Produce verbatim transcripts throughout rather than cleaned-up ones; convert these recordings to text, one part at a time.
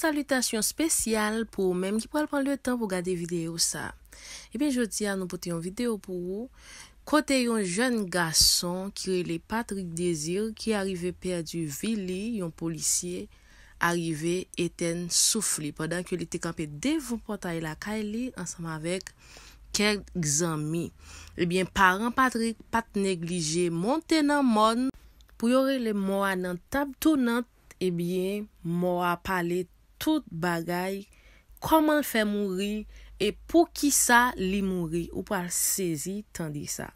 salitasyon espesyal pou ou menm ki pral pran letan pou gade videyo sa. Ebyen, jodi a, nou pote yon videyo pou ou, kote yon jèn gason ki rele Patrick Désir, ki arive pèdi vi li, yon polisye arive etèn souf li, pandan ke li te kanpe devan pòtay lakay li ansanm avèk kèk zanmi. Ebyen, paran Patrick pa t neglije monte nan mòn pou yo rele mò a nan tab tounant. Ebyen, mò a pale tout bagay, kòman l fè mouri e poukisa li mouri. Ou pral sezi tande sa.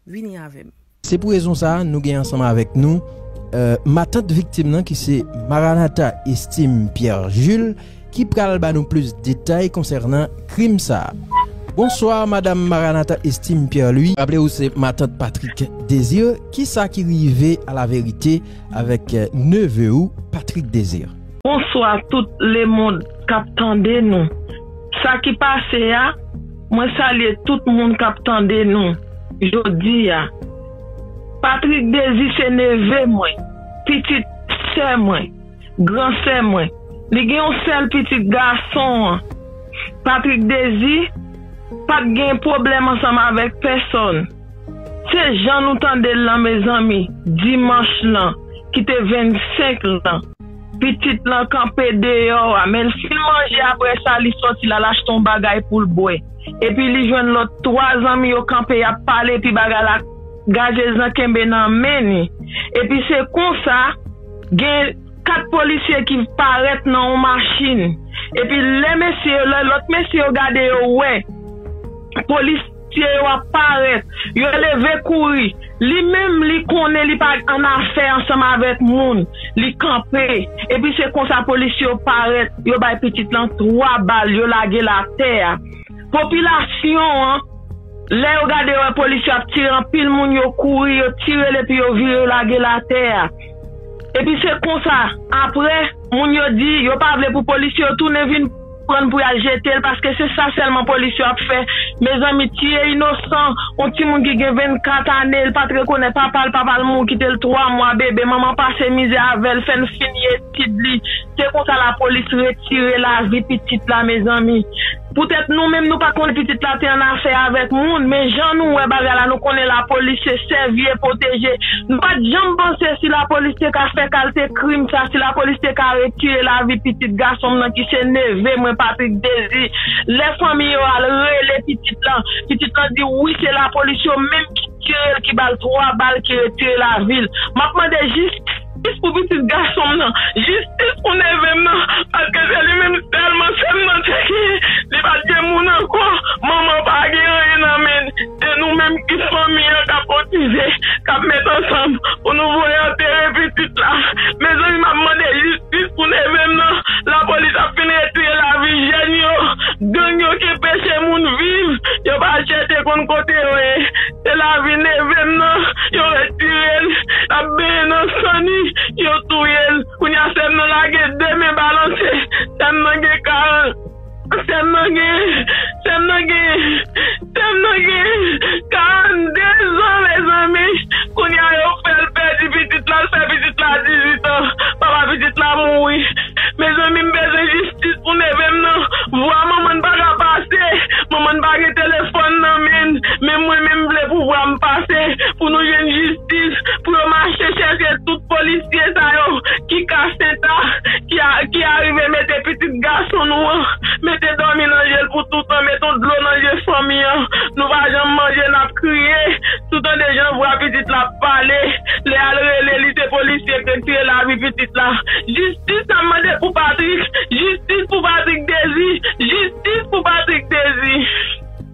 Vini avè m. Se pou rezon sa a, nou gen ansanm avèk nou, euh, matant viktim nan ki se Maranatha Estime Pierre Jules, ki pral ba nou plis detay konsènan krim sa a. Bonswa, madam Maranatha Estime Pierre Louis. Raple ou se matant Patrick Désir. Kisa ki rive alaverite avèk, euh, neve ou, Patrick Désir? Bonswa tout lemonn k ap tande nou. Sa ki pase a, mwen salye tout moun k ap tande nou jodi a. Patrick Désir se neve mwen, pitit sè mwen, gran sè mwen. Li gen yon sèl pitit gason an. Patrick Désir pa t gen pwoblèm ansanm avèk pèsòn. Se jan nou tande l lan, mezanmi, dimanch lan, ki te vennsenk lan. Pitit lan kanpe deyò a, men l fin manje, apre sa, li sòti, l al achte yon bagay pou l bwè. Epi li jwenn lòt twa zanmi yo kanpe, y ap pale, epi bagay la, gazez lan kenbe nan men li. Epi se konsa, gen kat polisye ki parèt nan yon machin. Epi lè mesye yo, lè lòt mesye yo gade yo wè polisye yo ap parèt, yo leve kouri. Li menm, li konnen li pa annafè ansanm avèk moun. Li kanpe. Epi se konsa polisye yo parèt, yo bay pitit lan twa bal, yo lage l atè a. Popilasyon an, lè yo gade yo wè polisye ap tire anpil moun, yo kouri, yo tire l epi yo vire, yo lage l atè a. Epi se konsa, apre, moun yo di yo pa vle pou polisye yo tounen vin pran l pou y al jete l, paske se sa sèlman polisye yo ap fè. Mezanmi, tiye inosan, yon timoun ki gen vennkat ane, l pa t rekonèt papa l, papa l mouri, kite l twa mwa bebe, manman pase mizè avè l, fè l fini etid li. Se konsa lapolis retire lavi pitit la, mezanmi. Poutèt nou menm, nou pa t konnen pitit la te annafè avèk moun, men jan nou wè bagay la, nou konnen lapolis se sèvi e pwoteje. Nou pa t janm panse si lapolis te ka fè kalte krim sa, si lapolis te ka retire lavi pitit gason m nan ki se neve mwen, Patrick Désir. Lè fanmi yo al rele pitit lan, pitit lan di wi, se lapolis yo menm ki tire l, ki ba l twa bal, ki retire lavi l. M ap mande jistis pou pitit gason m nan, jistis pou neve m nan, paske se li menm sèlman sè m nan te genyen. Li pa t gen moun ankò, manman pa gen anyen nan men l. Se nou menm ki fanmi an k ap kotize, k ap met ansanm pou nou voye antere pitit la. Mezanmi, m ap mande jistis pou neve m nan. Lapolis ap fin retire lavi jèn yo. Gang yo ki anpeche moun viv, yo pa chèche konn kote yo ye. Se lavi neve m nan, yo retire l. L ap benyen nan san ni, yo touye l. Kounye a, sè m nan lage de men balanse. Sè m nan gen karan-, sè m nan gen, sè m nan gen, sè m nan gen karannde zan, mezanmi. Kounye a, yo fè l pèdi pitit la, l fè pitit la dizuit an. Papa pitit la mouri. Mezanmi, m bezwen jistis pou neve m nan. Vwa manman n pa ka pase. Manman n pa gen telefòn nan men n. Men mwen menm, m vle pou vwa m pase, pou nou jwenn jistis, pou yo mache chèche tout polisye sa yo ki ka senta, ki a, ki arive mete pitit gason nou an, mete dòmi nan je l pou toutan, mete yon dlo nan je fanmi an. Nou pa janm manje, n ap kriye. Si w tande jan vwa pitit la ap pale, lè y al rele li, se polisye k retire lavi pitit la. Jistis ap mande pou Patrick, jistis pou Patrick Désir, jistis pou Patrick Désir.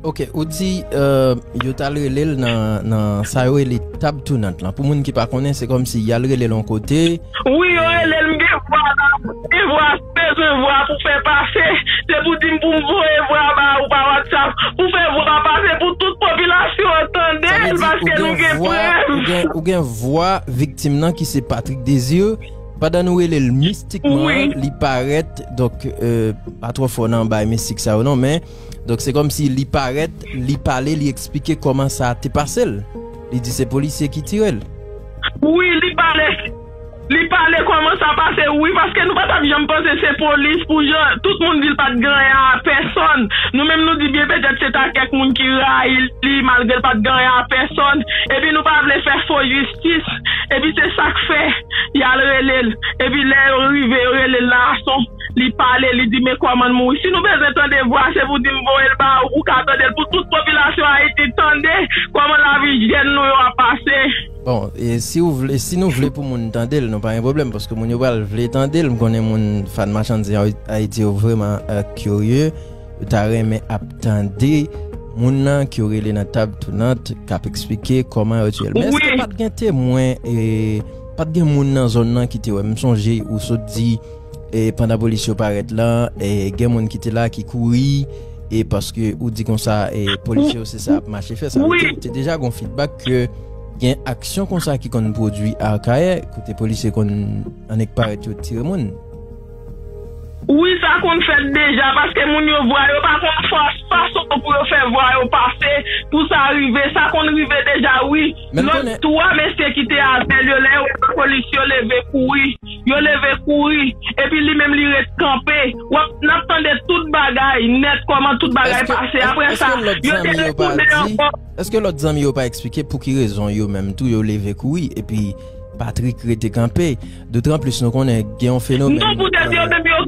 Ok, ou di, euh, yo t al rele l nan, nan sa yo rele tab tounant lan. Pou moun ki pa konnen, se kòmsi y al rele l yon kote. Wi, yo rele l, m gen vwa la, m gen vwa, bezwen vwa pou fè pase. Se pou di m pou m voye vwa ba ou pa WhatsApp, pou fè vwa pase pou tout popilasyon an tande l, paske nou gen prèv. Ou gen, ou gen vwa viktim nan ki se Patrick Désir. Pandan nou rele l mistikman, wi, li parèt, donk, euh, pa twò fò nan bay mistik sa yo non, men, donk, se kòmsi li parèt, li pale, li eksplike kòman sa te pase l. Li di se polisye ki tire l. Wi, li pale. Li pale kòman sa pase, wi, paske nou pa t ap janm panse se polis pou jan tout moun di l pa t gen anyen a pèsòn. Nou menm nou di byen petèt se ta kèk moun ki rayi li, malgre l pa t gen anyen a pèsòn. Epi nou pa vle fè fo jistis. Epi se sa k fè y al rele l. Epi lè yo rive, yo rele l nan ason. Li pale, li di, "Men kòman l mouri." Si nou bezwen tande vwa, se pou di m voye l ba ou, ou ka tande l pou tout popilasyon Ayiti tande kòman lavi jèn nou yo ap pase. Bon, e si ou vle, si nou vle pou moun tande l, nou pa gen pwoblèm, paske moun yo pral vle tande l. M konnen moun fan Machann Zen Ay-, Ayiti yo vrèman, euh, kirye. Yo ta renmen ap tande moun nan ki yo rele nan tab tounant k ap eksplike kòman yo tiye l. Men èske Wi. pa t gen temwen, e, pa t gen moun nan zòn nan ki te wè? M sonje ou sot di, e, pandan polis yo parèt lan, e, gen moun ki te la ki kouri, e paske ou di konsa, e, polisye yo se sa ap mache fè. Sa vle Wi. di ou te deja gon feedback ke gen aksyon konsa ki konn pwodui Akayè, kote polisye konn annik parèt yo tire moun. Wi, sa konn fèt deja, paske moun yo vwa yo pa konn fòs fason pou yo fè vwa yo pase, pou sa rive, sa konn rive deja, wi. Men Lòt konnen twa mesye ki te avè l yo, lè yo wè lapolis, yo leve kouri. Yo leve kouri. Epi li menm, li ret kanpe. W ap, n ap tande tout bagay nèt, kòman tout bagay Èske, pase. Apre èske sa, lòt yo te zanmi yo pa retounen di, ankò. èske lòt zanmi yo pa eksplike pou ki rezon yo menm tou yo leve kouri, epi Patrick rete kanpe? Dotanplis nou konnen gen yon fenomèn, Non, poutèt yo euh, menm yo,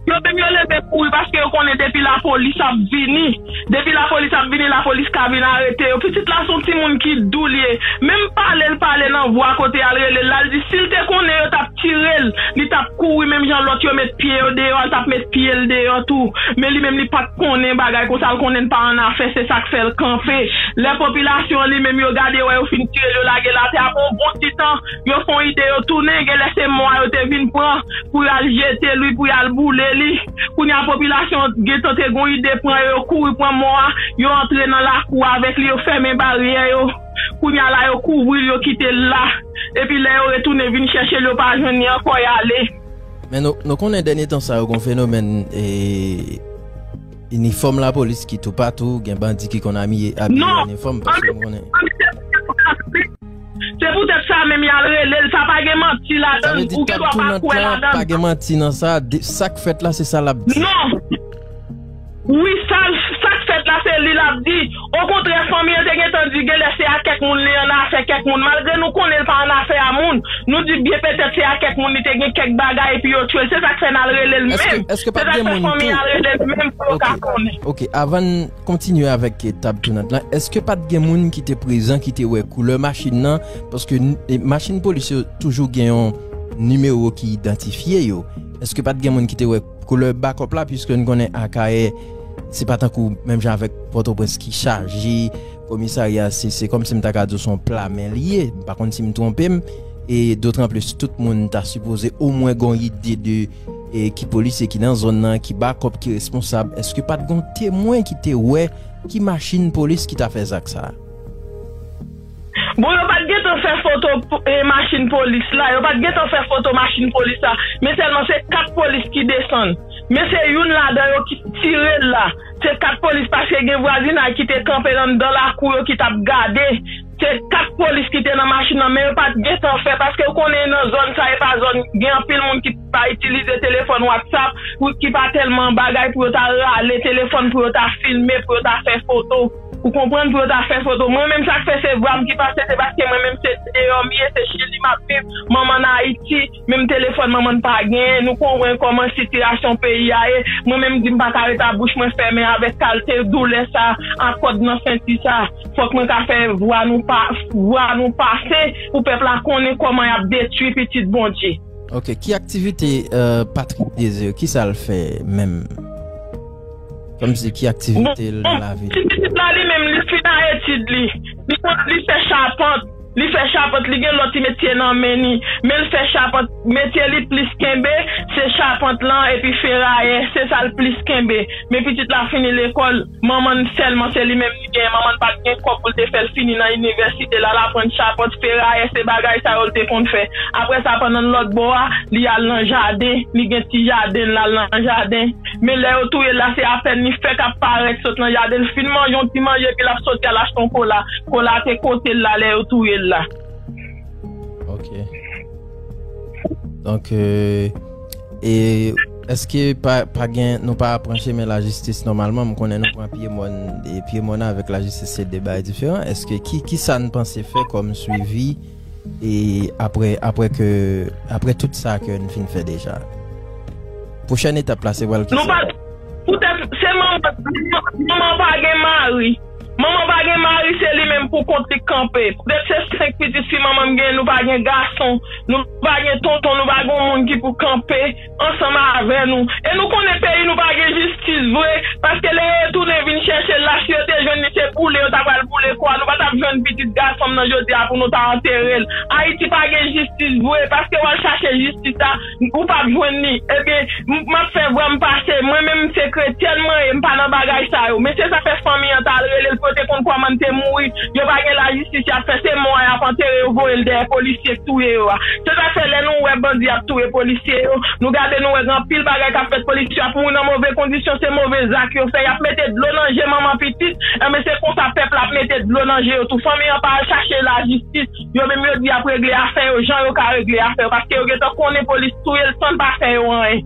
yo menm yo leve kouri paske yo konnen depi lapolis ap vini, depi lapolis ap vini, lapolis ka vin arete yo. Pitit la se yon timoun ki dou li ye. Menm pale l pale nan vwa kote y al rele l la, l di si l te konnen yo t ap tire l, li t ap kouri menm jan lòt yo met pye yo deyò, l t ap met pye l deyò tou. Men li menm li pa t konnen bagay konsa, l konnen l pa annafè, se sa k fè l kanpe. Lè popilasyon an li menm yo gade wè yo fin tire l, yo lage l atè, apre yon bon ti tan, yo fè yon ide, yo tounen, genlè se mò a yo te vin pran pou y al jete l, wi, pou y al boule li. Kounye a popilasyon an gentan te gon ide pran yo, yo kouri pran mò a, yo antre nan lakou avèk li, yo fèmen baryè yo. Kounye a la yo kouvri l, yo kite l la. Epi lè yo retounen vin chèche l, yo pa jwenn li ankò, y ale. Men nou, nou konnen dènye tan sa yo gon fenomèn, e, inifòm lapolis ki toupatou, gen bandi ki konn amiye, abiye Non. inifòm, paske nou konnen. Se poutèt sa menm y al rele l, sa pa gen manti Sa ladan vle l, di ou gen tab dwa pa tounant kwè la, ladan pa l. gen manti nan sa, de, sa k fèt la, se sa l ap di. Non. Wi, sa, sa k fèt la, se li l ap di. Okontrè, fanmi an te gentan di genlè se a kèk moun li annafè kèk moun. Malgre nou konnen l pa annafè a moun, nou di byen petèt se a kèk moun li te gen kèk bagay epi yo tye l. Se sa k fè n al rele l Èske, menm. èske Se pa t sa k gen fè moun fanmi tou? an al rele l menm pou yo ka Ok. konnen. Ok, avan n kontinye avèk, eh, tab tounant lan, èske pa t gen moun ki te prezan, ki te wè koulè machin nan? Paske n-, eh, machin polis yo toujou gen yon nimewo ki idantifye yo. Èske pa t gen moun ki te wè koulè bakòp la, piske n konnen Akayè, se pa tankou menm jan avèk Pòtoprens ki chaje, komisarya, se, se kòmsi m ta ka di w se yon pla men li ye, m pa konn si m twonpe m, e dotanplis tout moun ta sipoze omwen gon ide de, e ki polisye ki nan zòn nan, ki bakòp, ki responsab, èske pa t gon temwen ki te wè ki machin polis ki ta fè zak sa a? Bon, yo pa t gentan fè foto p-, e, machin polis la. Yo pa t gentan fè foto machin polis la. Men sèlman se kat polis ki desann. Men se youn ladan yo ki tire l la. Se kat polis paske gen vwazinay ki te kanpe anndan lakou yo ki t ap gade. Se kat polis ki te nan machin nan, men yo pa t gentan fè paske ou konnen nan zòn sa, e pa zòn, gen anpil moun ki pa itilize telefòn WhatsApp, pou, ki pa tèlman bagay pou yo ta rale telefòn, pou yo ta filme, pou yo ta fè foto. Ou konprann, pou yo ta fè foto. Mwen menm sa k fè se vwa m ki pase, se paske mwen menm se deyò m ye, se Chili m ap viv, manman n Ayiti, menm telefòn manman n pa genyen, nou konprann kòman sitiyasyon peyi a ye. Mwen menm di m pa ka ret a bouch mwen fèmen avèk kalte doulè sa, a kòd nan senti sa. Fòk mwen ka fè vwa nou pa, vwa nou pase pou pèp la konnen kòman y ap detwi pitit Bondye. Ok, ki aktivite, euh, Patrick Désir, ki sa l fè menm? Kòmsi ki aktivite l nan lavi l? Ti pitit la li menm, li fin a etid li. Li, li fè chapant. Li fè chapant, li gen lòt ti metye nan men li. Men l fè chapant, metye li plis kenbe, se chapant lan epi ferayè, se sa l plis kenbe. Men pitit la fini lekòl, manman n sèlman, se li menm li genyen. Manman n pa t gen kòb pou l te fè l fini nan inivèsite la, l aprann chapant, ferayè, se bagay sa yo l te konn fè. Apre sa, pandan l lòt bò a, li al nan jaden, li gen ti jaden l, l al nan jaden. Men lè yo touye l la, se apèn li fèk ap parèt sot nan jaden, l fin manje yon ti manje, epi l ap soti al achte yon kola. Kola te kote l la lè yo touye l la. Ok. Donk, euh, e èske pa, pa gen, nou pa pran chemen lajistis nòmalman? M konnen nou pran pye mòn, e pye mòn avèk lajistis se de bagay diferan. Èske ki, ki sa n panse fè kòm swivi e apre, apre ke, apre tout sa ke n fin fè deja? Pwochèn etap la, se pral ki sa? Poutèt se manman, manman pa gen mari. Manman pa gen mari, se li menm pou kont li k kanpe. Poutèt se senk pitit fi manman m gen, nou pa gen gason, nou pa gen tonton, nou pa gen moun ki pou kanpe ansanm avè nou. E nou konnen peyi nou pa gen jistis vre, paske lè yo retounen vin chèche l la, si yo te jwenn li, se boule yo ta pral boule kò a, nou pa t ap jwenn pitit gason m nan jodi a pou nou ta antere l. Ayiti pa gen jistis vre, paske w al chache jistis la, ou p ap jwenn li. Ebyen, m, m ap fè vwa m pase. Mwen menm, se kretyèn mwen ye, m pa nan bagay sa yo. Men se sa fè fanmi an t al rele l, pou yo te konn kòman l te mouri. Yo pa gen lajistis, y ap fè se mò a y ap antere yo, voye l dèyè polisye k touye yo a. Se sa fè lè nou wè bandi ap touye polisye yo, nou gade nou wè gen anpil bagay k ap fèt, polisye yo ap mouri nan move kondisyon, se move zak yo fè. Y ap mete dlo nan je manman pitit, enben se konsa pèp la ap mete dlo nan je yo tou. Fanmi an pa al chache lajistis. Yo menm yo di y ap regle afè yo jan yo ka regle afè yo, paske yo gentan konnen polis touye l san l pa fè yo anyen.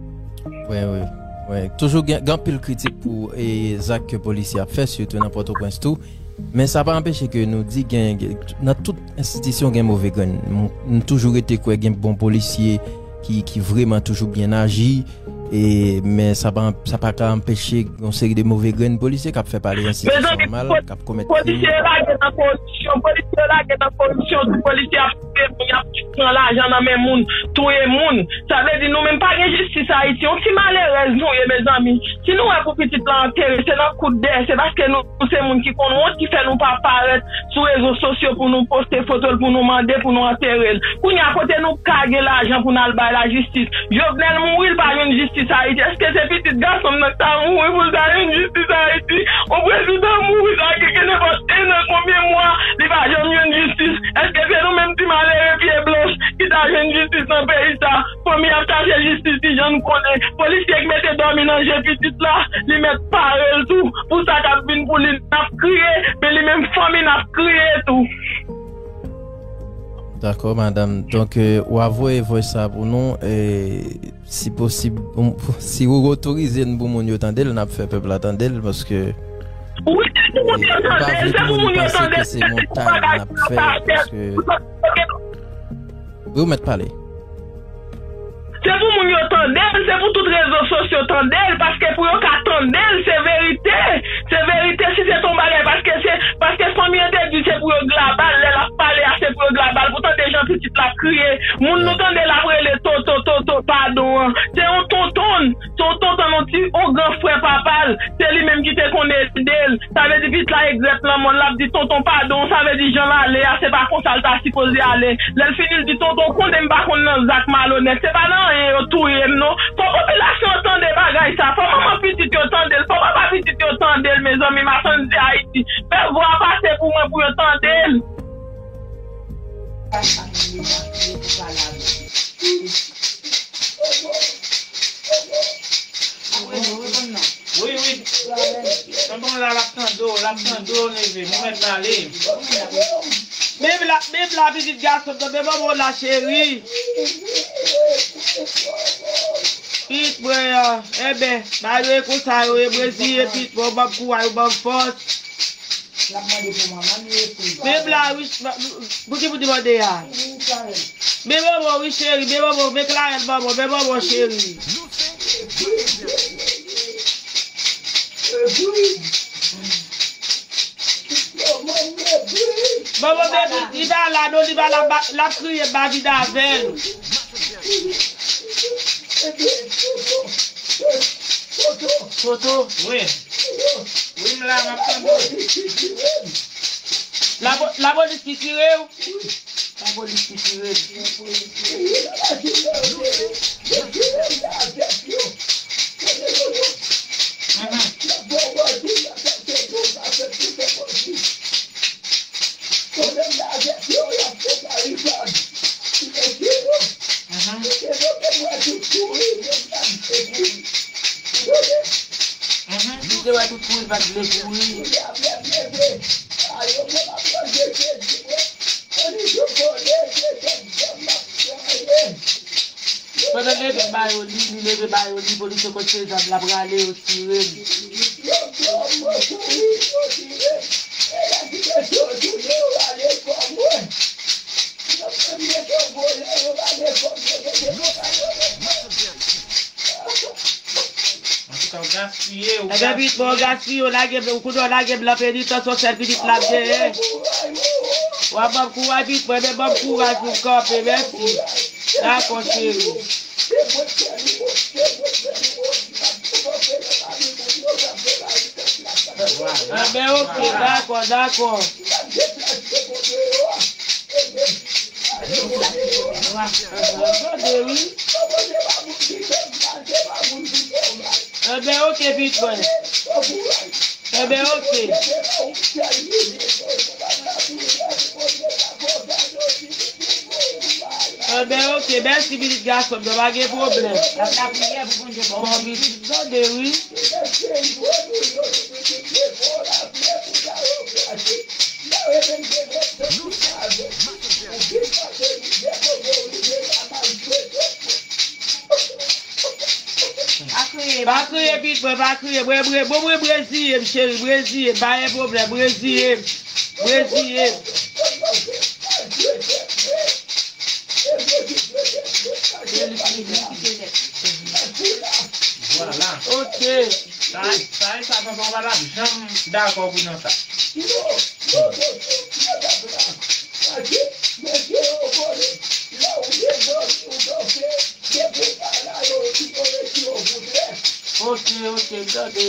Wi, wi, wi. Toujou gen, gen anpil kritik pou, e, zak ke polisye ap fè, sitou nan Pòtoprens tou. Men sa pa anpeche ke nou di gen, gen, nan tout enstitisyon gen move grenn. M, m toujou rete kwè gen bon polisye ki, ki vrèman toujou byen aji. E, men sa pa, sa pa ka anpeche yon seri de move grenn polisye k ap fè pale enstitisyon an mal, k ap komèt krim. Polisye yo lage nan koripsyon, polisye yo lage nan koripsyon, tout polisye ap touye moun, y ap pran lajan nan men moun, touye moun. Sa vle di nou menm pa gen jistis Ayiti. Yon ti malerèz nou ye, mezanmi. Si nou wè pou pitit la antere, se nan kout dèyè, se paske nou se moun ki konn wont ki fè nou pa parèt sou rezo sosyo pou nou poste foto l, pou nou mande, pou nou antere l. Kounye a, kote nou ka gen lajan pou n al bay lajistis? Jovenel mouri, l pa jwenn jistis Ayiti. Èske se pitit gason m nan k ta mouri pou l ta jwenn jistis Ayiti? Yon prezidan mouri, sa gen, gen nenpòt en an, konbyen mwa, li pa janm jwenn jistis. Èske se nou menm ti malere pye blanch ki ta jwenn jistis nan peyi sa? Fanmi ap chache jistis, ti jan n konnen. Polisye k mete dòmi nan je pitit la, li mèt pare l tou. Pou sa k ap vin pou li, n ap kriye, men li menm fanmi n ap kriye tou. Dakò, madanm. Donk, euh, w a voye voice sa pou nou. E, si posib, si ou otorize n pou moun yo tande l, n ap fè pèp la tande l, paske, e, ou pa vle pou moun yo panse ke se montay n ap fè, paske, wi, ou mèt pale. Se pou moun yo tande l, se pou tout rezo sosyo tande l, paske pou yo ka tande l, se verite. Se verite, si se t on bagay, paske se, paske fanmi an te di se pou yo glabal, lè l ap pale a, se pou yo glabal. Pou tande jan pitit la ap kriye, moun nou tande l ap rele Toto, Toto, padon an. Se yon tonton, se yon tonton, yon ti, yon gran frè papa l, se li menm ki te konn ede l. Sa vle di pitit la regrèt lanmò l, l ap di tonton padon, sa vle di jan l ale a, se pa konsa l ta sipoze ale. Lè l fini, l di tonton, ou konnen m pa konn nan zak malonèt, se pa nan anyen yo touye m non. Fò popilasyon an tande bagay sa, fò manman pitit yo tande l, fò papa pitit yo tande l, mezanmi, m ap tann di Ayiti. Fè vwa a pase pou mwen pou yo tande l. Wi, wi. Tonton la, l ap tande w, l ap tande w, neve, nou mèt pale. Bib la, Bib la, pitit gason, tande manman w la, cheri. Pit mwen an, enben, bagay yo e konsa yo ye, Brezil ye, pit mwen, w ban m kouraj, w ban m fòs. L ap mande pou manman li epi. Men bla wi, pou ki pou demande a? Men manman wi cheri, men manman, men Clarel manman, men manman cheri. Manman men li pa la non, li pa la, l ap kriye ba vin avè l. Toto, wi. Wi, m la, m ap tande w. Lapo-, lapolis ki tire w? Lapolis ki tire w. Mhm. Konnen m la avèk yo, y ap fè Taliban. Mesye yo, mesye yo te wè tout kouri, yo t ap kouri. Ou konnen? Li te wè tout kouri, l pa t vle kouri. Kounye a, m leve, a yo menm ap manje Jezi, wi. Ann, yo konnen se tèt zanm m ap travay. Ba yo li polisye kote zam la prale yo tire m. Antouka, w gaspiye, w Ebyen, gaspiye. Pit mwen, w gaspiye, w lage m, w konnen w lage m lan penitans, yon sèl pitit l ap genyen. W ap ban m kouraj, pit mwen, men ban m kouraj pou m kanpe, mèsi. Dakò, cheri. Enben, oke, dakò, dakò. Tande, wi. Enben, oke, pit mwen. Enben, oke. Enben, oke. Mèsi, pitit gason m nan, pa gen pwoblèm. L ap lapriyè pou Bondye ba w pitit. Tande, wi. Pa kriye, pit mwen, pa kriye. Mwen, mwen, bon, mwen, mwen reziye m, cheri, mwen reziye m, pa gen pwoblèm, mwen reziye m, mwen reziye m. Vwala. Oke. Sa, sa, sa, papa, w pa t ap janm dakò pou nan sa. Oke, oke, m tande.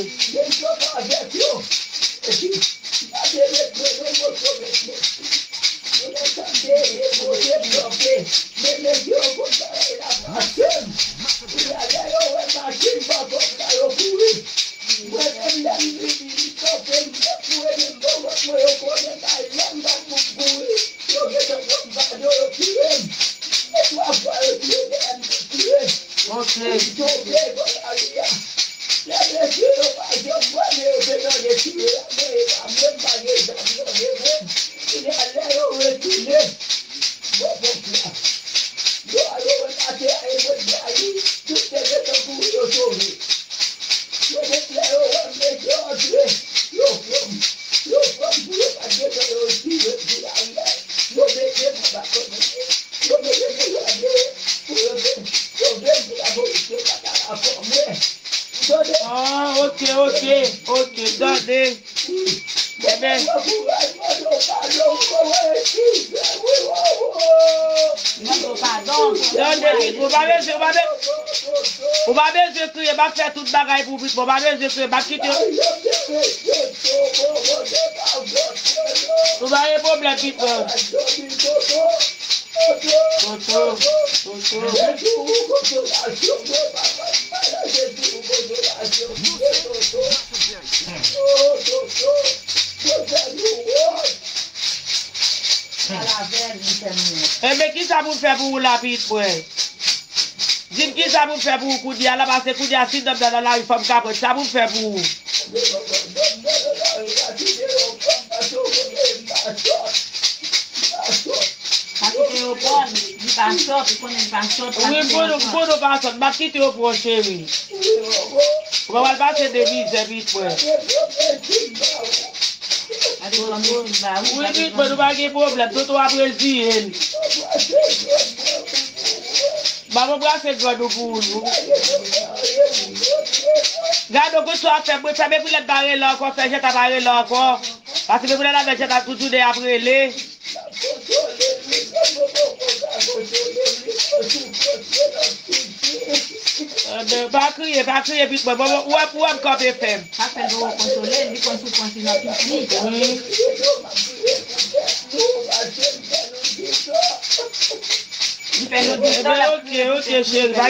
Ok. Ah, ok, ok, ok, tande. Ebyen, tande, pit, ou pa bezwen, ou pa be-, ou pa bezwen kriye, m ap fè tout bagay pou ou, pit, ou pa bezwen kriye, m ap kite. Ou pa gen pwoblèm, pit. Toto, Toto. Enben, kisa pou m fè pou ou la, pit mwen? Di m kisa pou m fè pou ou kounye a la, paske kounye a, si nonm nan nan lari, fò m ka pran. Sa pou m fè pou ou? Pa kite yo pran, li pa sòt, ou konnen li pa sòt, pa kite yo pran. Wi, m konnen, m konnen w pa sòt, m ap kite yo pran, cheri. Ou pa pral pase de mizè, pit mwen. Wi, pit mwen, nou pa gen pwoblèm, Toto ap reziye l. Ban m anbrase grann ou pou ou, nou. Gade, ou konn sa w ap fè, mwen fèmen pou lèt pa rele ankò, fè Jenta pa rele ankò. Paske pou lèt avèk Jenta tout jounen ap rele. Enben, pa kriye, pa kriye, pit mwen. Bon, bon, ou wè, ou wè m kanpe fèm. Sa fè l poko konsole l, li konn soufrans li nan tout li. Li fè nou di sa. Ebyen, ok, ok, cheri. Pa,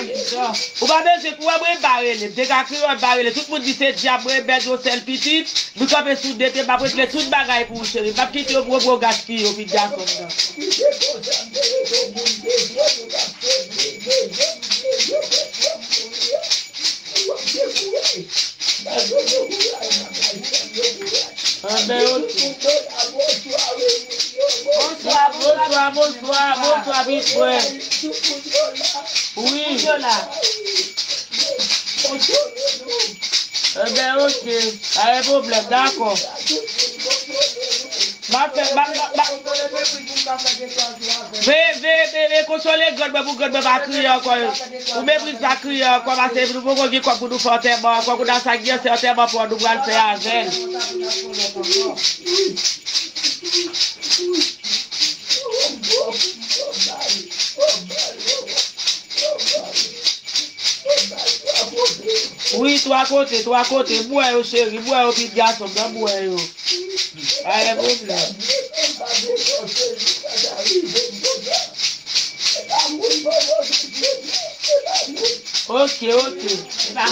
ou pa bezwen, ou wè mwen pa rele. M te ka kriye, m pa rele. Tout moun di se dyab, mwen bèt yon sèl pitit. Nou kanpe sou de pye, m ap regle tout bagay pou ou, cheri. M p ap kite yo pou yo gaspiye yo, pit gason m nan. Enben, ok. Bonswa, bonswa, bonswa, bonswa, bonswa, bonswa, pit mwen. Wi. Tout moun yo la. Ebyen, oke. Pa gen pwoblèm, dakò. M ap fè, m ap, m ap, m ap, veye, veye, veye, veye konsole grann mwen pou grann mwen pa kriye ankò. Ou meprize pa kriye ankò, paske nou poko gen kòb pou nou fè antèman ankò. Kounye a sa k gen se antèman pou nou pral fè avè l. Wi, twa kote, twa kote. Bwè yo, cheri, bwè yo, pitit gason m nan, bwè yo. Pa gen pwoblèm. Oke, oke.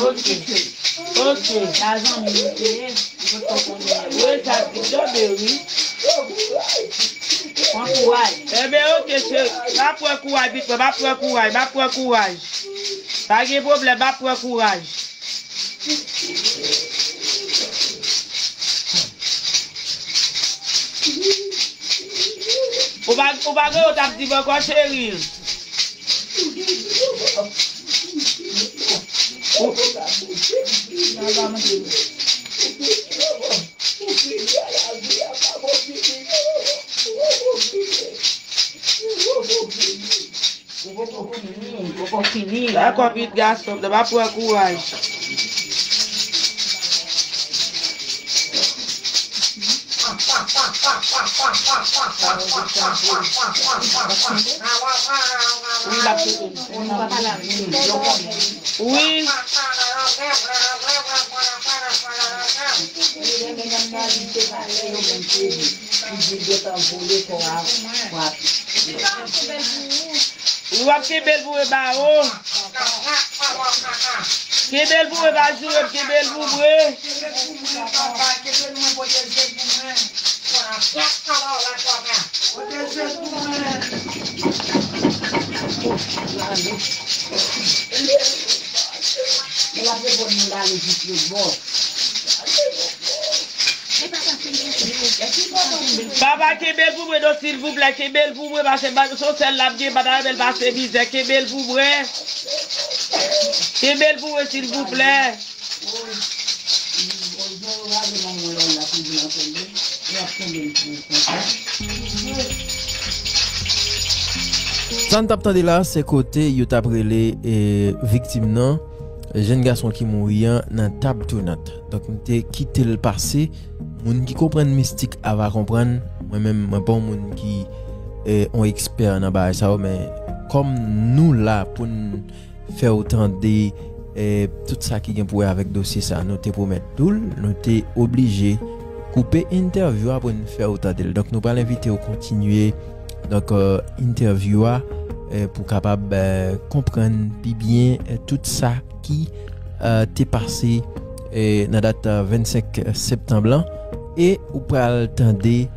Oke. Oke. Wi, sa di tande, wi. Pran kouraj. Ebyen, oke, cheri. M ap pran kouraj, pitit mwen. M ap pran kouraj. M ap pran kouraj. Pa gen pwoblèm, m ap pran kouraj. Ou pa, ou pa gen yon t ap di m ankò, cheri. Dakò, pitit gason m nan, m ap pran kouraj. Wi. Ou ap kenbe l pou mwen ba ou. Kenbe l pou mwen, pa joure m, kenbe l pou mwen. Papa, kenbe l pou mwen, non, silvouplè, kenbe l pou mwen, paske se yon sèl l ap gen, m pa ta renmen l pase mizè, kenbe l pou mwen. Kenbe l pou mwen, silvouplè. Sa n t ap tande la, se kote yo t ap rele, e, viktim nan, jèn gason ki mouri an, nan tab tounant. Donk, m te kite l pase. Moun ki konprann mistik a va konprann. Mwen menm, mwen pa yon moun ki, e, yon ekspè nan bagay sa yo, men kòm nou la pou n fè w tande, e, tout sa ki gen pou wè avèk dosye sa, nou te pwomèt nou l, nou te oblije koupe entèvyou a pou n fè w tande l. Donk, nou pral envite w kontinye, donk, e, entèvyou a, e, pou w kapab, e, konprann pi byen, e, tout sa ki, e, te pase, e, nan dat, e, vennsenk septanm lan. E ou pral tande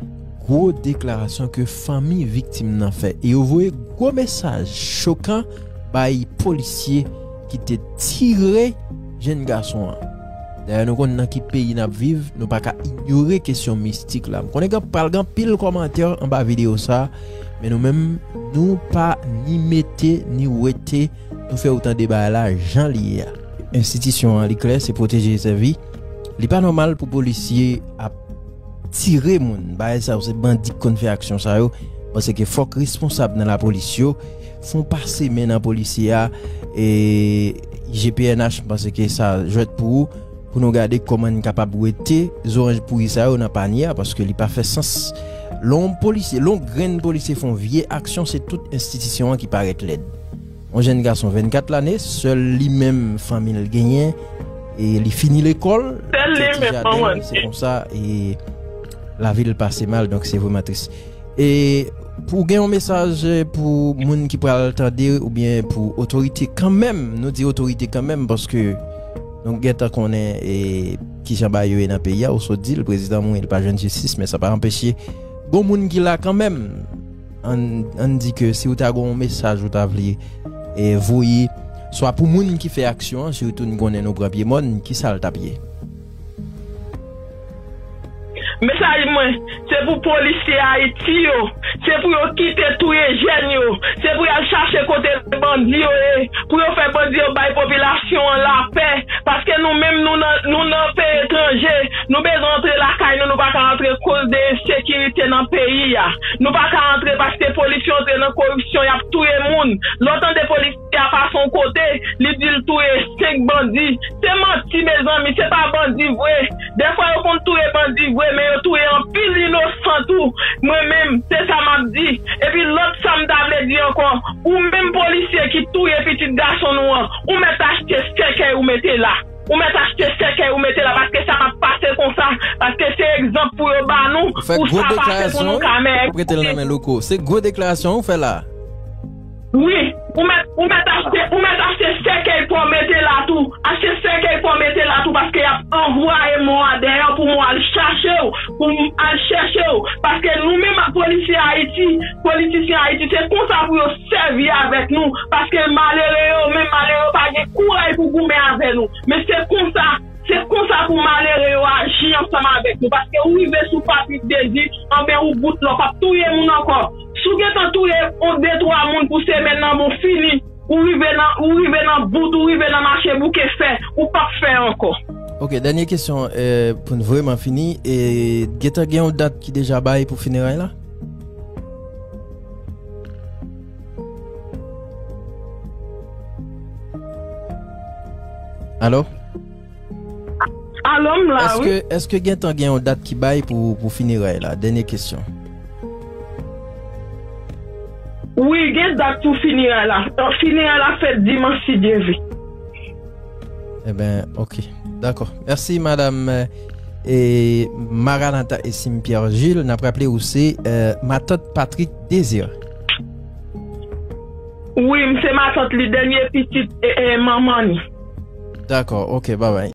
gwo deklarasyon ke fanmi viktim nan fè. E yo voye gwo mesaj chokan bay polisye ki te tire jèn gason an. Dayè, nou konn nan ki peyi n ap viv, nou pa ka inyore kesyon mistik la. M konnen gen, pral gen anpil kòmantè anba videyo sa, men nou menm, nou pa ni mete, ni wete, nou fè w tande bagay la jan li ye a. Enstitisyon an, li klè, se pwoteje e sèvi. Li pa nòmal pou polisye ap tire moun. Bagay sa yo, se bandi k konn fè aksyon sa yo. Paske fòk responsab nan lapolis yo fè yon pase men nan polisye a. E I G P N H, m panse ke sa jwèt pou ou, pou nou gade kòman n kapab wete zoranj pouri sa yo nan panye a, paske li pa fè sans. Lè yon polisye, lè yon grenn polisye fè yon vye aksyon, se tout enstitisyon an ki parèt lèd. Yon jèn gason vennkat lane, sèl li menm fanmi l genyen, e li fini lekòl, li se ti jaden, se konsa, e lavi l pase mal, donk se vrèman tris. E pou gen yon mesaj pou moun ki pral tande oubyen pou otorite kanmenm, nou di otorite kanmenm, paske nou gentan konnen, e, kijan bagay yo ye nan peyi a, ou sot di l, prezidan mouri, li pa jwenn jistis, men sa pa anpeche gon moun ki la kanmenm. Ann, ann di ke si w ta gen yon mesaj ou ta vle, e, voye, swa pou moun ki fè aksyon an, sitou n konnen nou pran pye mòn, kisa l t ap ye? Mesaj mwen, se pou polisye Ayiti yo, se pou yo kite touye jèn yo, se pou y al chache kote bandi yo ye, pou yo fè bandi yo bay popilasyon an lapè, paske nou menm nou nan, nou nan peyi etranje, nou bezwen antre lakay nou, nou pa ka antre koz de ensekirite nan peyi a. Nou pa ka antre paske polis yo antre nan koripsyon, y ap touye moun. Lè w tande polisye a pase yon kote, li di l touye senk bandi. Se manti, mezanmi, se pa bandi vre. Dèfwa yo konn touye bandi vre, men yo touye anpil inosan tou. Mwen menm, se sa m ap di. Epi lòt sa m ta vle di ankò, ou menm polisye ki touye pitit gason nou an, ou mèt achte sèkèy ou mete la. Ou mèt achte sèkèy ou mete la, paske sa p ap pase konsa, paske se egzanp pou yo ba nou, pou sa pase pou nou ka, men. Ou fè gwo deklarasyon, wi, w ap rete l nan men Louko. Se gwo deklarasyon ou fè la. Wi, ou mèt, ou mèt achte, ou mèt achte sèkèy pou w mete la tou. Achte sèkèy pou w mete la tou, paske y ap anvwaye mò a dèyè w pou mò a al chache w, pou m al chèche w. Paske nou menm ak polisye Ayiti, politisyen Ayiti, se konsa pou yo sèvi avèk nou. Paske malere yo, menm malere yo pa gen kouraj pou goumen avè nou. Men se konsa, se konsa pou malere yo aji ansanm avèk nou. Paske ou rive sou Patrick Désir, anben ou bout lò, p ap touye moun ankò. Si w gentan touye yon de twa moun pou semèn nan, bon, fini. Ou rive nan, ou rive nan bout, ou rive nan mache bouke fè, ou p ap fè ankò. Ok, dènye kesyon, eh, pou n vrèman fini. E gentan gen yon dat ki deja bay pou fineray la? Alo? Alo, m la, wi. Èske, èske gentan gen yon dat ki bay pou, pou fineray la? Dènye kesyon. Wi, gen dat pou fineray la. Fineray la fèt dimanch, si Dye vle. Eben, ok. Dakò. Mèsi, madanm, eh, e Maranatha Esim Pierre Gilles, n ap raple ou se, eh, matant Patrick Désir. Wi, m se matant li, dènye pitit, e, e, manman li. Dakò, ok, babay.